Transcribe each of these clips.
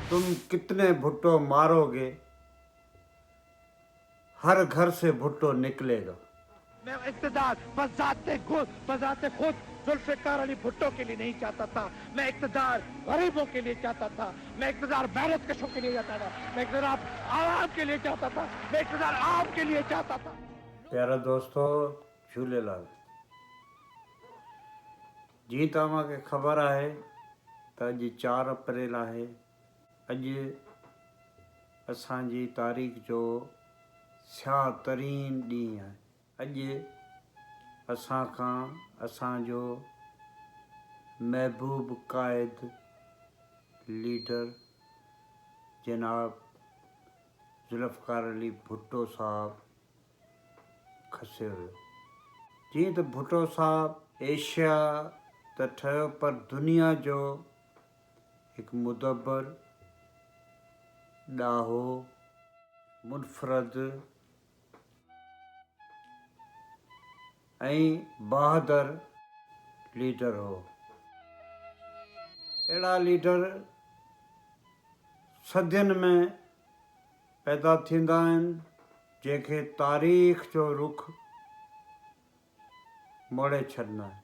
تم ڪتني ڀٽو ماروگي هر گهر سي ڀٽو نڪلي گا. مين اقتدار بذات بذات خود ذوالفقار علي ڀٽو ڪي ليي نهين چاهتا ٿا مين اقتدار غريبون ڪي ليي چاهتا ٿا مين اقتدار محنت ڪشون ڪي ليي چاهتا ٿا مين اقتدار عوام ڪي ليي چاهتا ٿا مين اقتدار عام ڪي ليي چاهتا ٿا. پيارا دوستو جهوليلال جيئن ته اوهان کي خبر آهي ته اڄ چار اپريل آهي. اڄ اسان جي تاريخ جو سياهه ترين ڏينهن آهي. اڄ اسان کان اسان جو محبوب قائد ليڊر جناب ذوالفقار علي ڀٽو صاحب کسيو ويو. جيئن ته ڀٽو صاحب ايشيا ته ٺهيو پر دنيا جو هڪ مدبر، ڏاهو، منفرد ۽ بهادر ليڊر هو. اهڙا ليڊر صدين ۾ پيدا ٿيندا آهن، جنهن کي تاريخ جو رخ موڙي ڇڏندا آهن.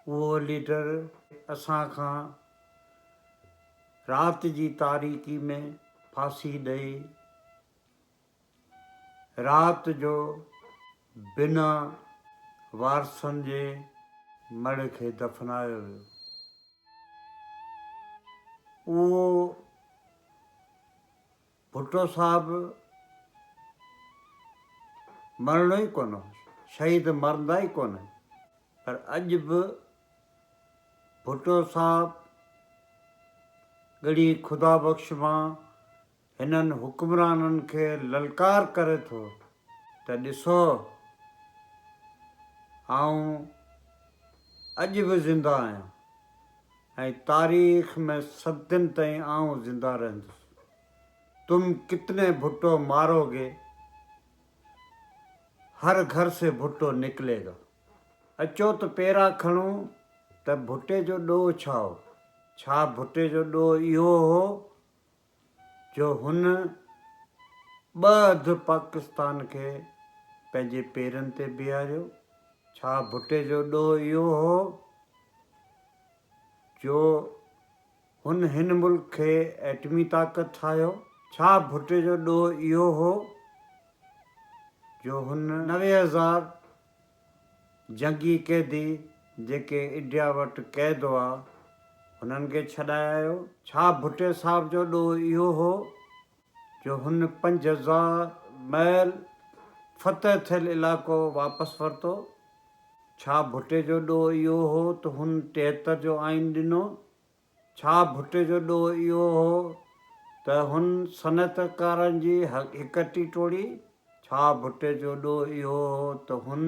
اهو ليڊر اسان کان رات جي تاريڪي ۾ ڦاسي ڏئي رات جو بنا وارثن جي مڙهه کي دفنايو ويو. اهو ڀٽو صاحب مرڻو ئي ڪونه هو، شهيد مرندا ئي ڪونه، پر اڄ به ڀٽو صاحب ڳڙهي خدا بخش مان هنن حڪمرانن کي للڪار ڪري ٿو ته ڏسو آئون اڄ به زنده آهيان ۽ تاريخ ۾ صدين تائين آئون زنده رهندس. تم ڪتني ڀٽو ماروگي هر گهر سي ڀٽو نڪلي گا. اچو ته پيرا کڻون ته ڀٽي جو ڏوهه ڇا هو؟ ڇا ڀٽي جو ڏوهه اهو هو جو هن ٻه اڌ پاڪستان کي پنهنجي پيرن تي بيهاريو؟ ڇا ڀٽي جو ڏوهه اهو هو جو هن هن ملڪ کي ايٽمي طاقت ٺاهيو؟ ڇا ڀٽي جو ڏوهه اهو هو جو هن 90,000 جنگي قيدي جيڪي انڊيا وٽ قيد هئا، هنن کي ڇڏائي آيو؟ ڇا ڀٽي صاحب جو ڏوهه اهو هو جو هن 5000 ميل فتح ٿيل علائقو واپس ورتو؟ ڇا ڀٽي جو ڏوهه اهو هو ته هن 73 جو آئين ڏنو؟ ڇا ڀٽي جو ڏوهه اهو هو ته هن صنعتڪارن جي هڪ ٽوڙي؟ ڇا ڀٽي جو ڏوهه اهو هو ته هن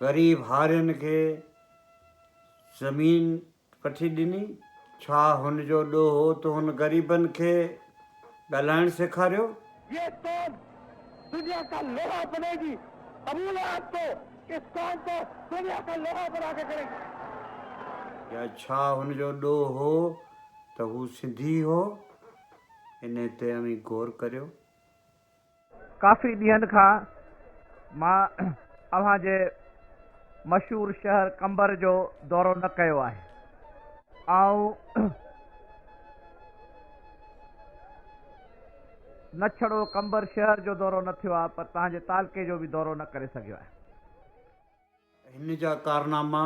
غريب هارين کي زمين وٺي ڏني؟ ڇا هن جو ڏوهه هو ته هن غريبن کي ڳالهائڻ سيکاريو؟ يي قوم دنيا ڪا لوها بني گي قبول هي آپ ڪو اس قوم ڪو دنيا ڪا لوها بنا ڪي ڪرين گي. يا ڇا هن جو ڏوهه هو ته هو سنڌي هو؟ انهي تي اوهين غور ڪريو. ڪافي ڏينهن کان مان اوهان جي مشهور شهر قمبر جو دورو نه ڪيو آهي. آئون نه ڇڙو قمبر شهر جو دورو نه ٿيو آهي پر توهان جي تعلقي جو به دورو نه ڪري سگهيو آهيان. هن جا ڪارناما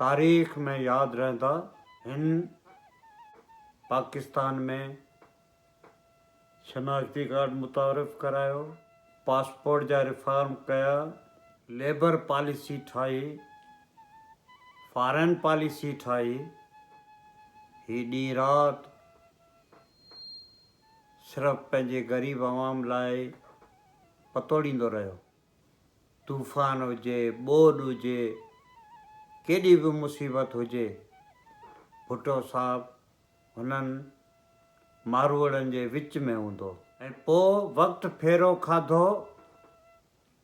تاريخ ۾ ياد رهندا. هن پاڪستان ۾ شناختي ڪارڊ متعارف ڪرايو، پاسپورٽ جا ريفارم ڪيا، ليبر پاليسي ٺاهي، فارين پاليسي ٺاهي، هي ڏينهن رات صرف پنهنجي غريب عوام لاء پتوڙيندو رهيو. طوفان هجي، ٻوڏ هجي، ڪيڏي به مصيبت هجي، ڀٽو صاحب هنن ماروئڙن جي وچ ۾ هوندو. ۽ پوء وقت ڦيرو کاڌو،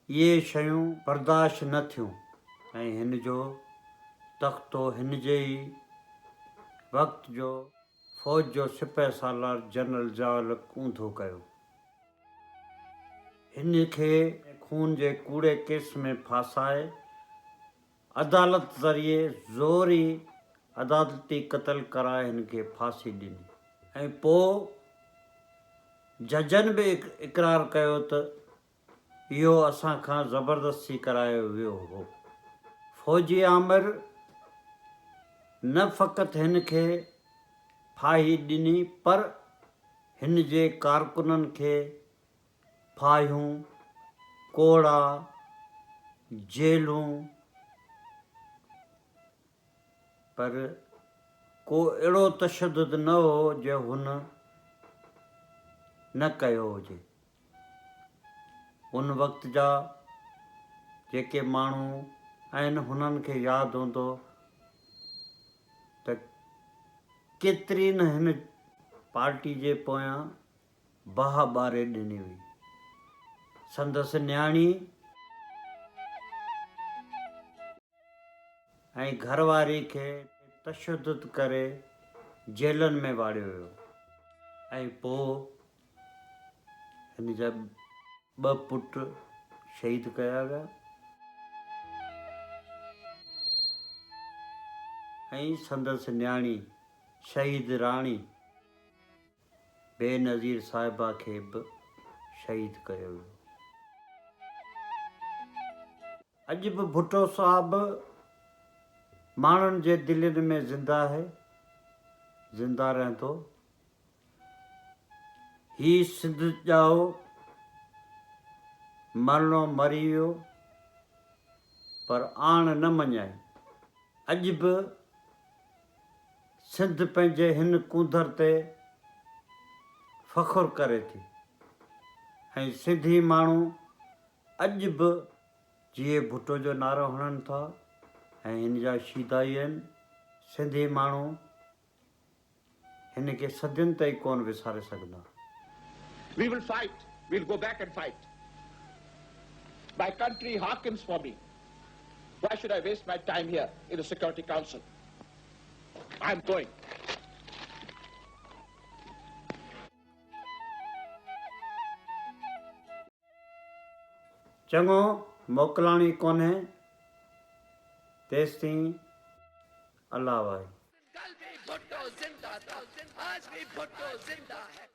اهي شيون برداشت نه ٿيون ۽ هن جو تختو هن جي ئي وقت جو فوج جو سپهه سالار جنرل ضياء الحق اونڌو ڪيو. هن کي خون جي ڪوڙي ڪيس ۾ ڦاسائي عدالت ذريعي زوري عدالتي قتل ڪرائي هن کي ڦاسي ڏني ۽ پوء ججن به اقرار ڪيو ته اهو اسان کان زبردستي ڪرايو ويو هو. فوجي آمر نه فقط هن کي ڦاهي ڏني پر هن جي ڪارڪنن کي ڦاهيون، ڪوڙا، جيلون، پر ڪو اهڙو تشدد نه هو جو هن نه ڪيو هجي. ان وقت جا جيڪي ماڻهو آهن هنن کي ياد هوندو ته ڪيتري نه هن پارٽي جي پويان باهه ٻاري ڏني هئي. سندس نياڻي ۽ گهر واري کي تشدد ڪري جيلن ۾ واڙيو ويو ۽ پوء هن جا ٻه پٽ شهيد ڪيا ويا ۽ سندس نياڻي شهيد راڻي بينظير صاحبه کي به شهيد ڪيو ويو. اڄ به ڀٽو صاحب ماڻهن جي دلين ۾ زنده آهي، زنده رهندو. هي سنڌ ڄائو، مرڻو مري ويو، پر آڻ نه مڃيائين. اڄ به سنڌ پنهنجي هن ڪونڌر تي فخر ڪري ٿي ۽ سنڌي ماڻهو اڄ به جيئي ڀٽو جو نعرو هڻن ٿا ۽ هن جا شيدائي آهن. سنڌي ماڻهو هن کي صدين تائين ڪونه وساري سگهندا. We will fight, we will go back and fight. My country hearkens for me. Why should I waste my time here in the Security Council? I am going. چڱو موڪلاڻي ڪونهي تيستين الله واهي. ڪل ڀي ڀٽو زنده ٿا آج ڀي ڀٽو زنده هي.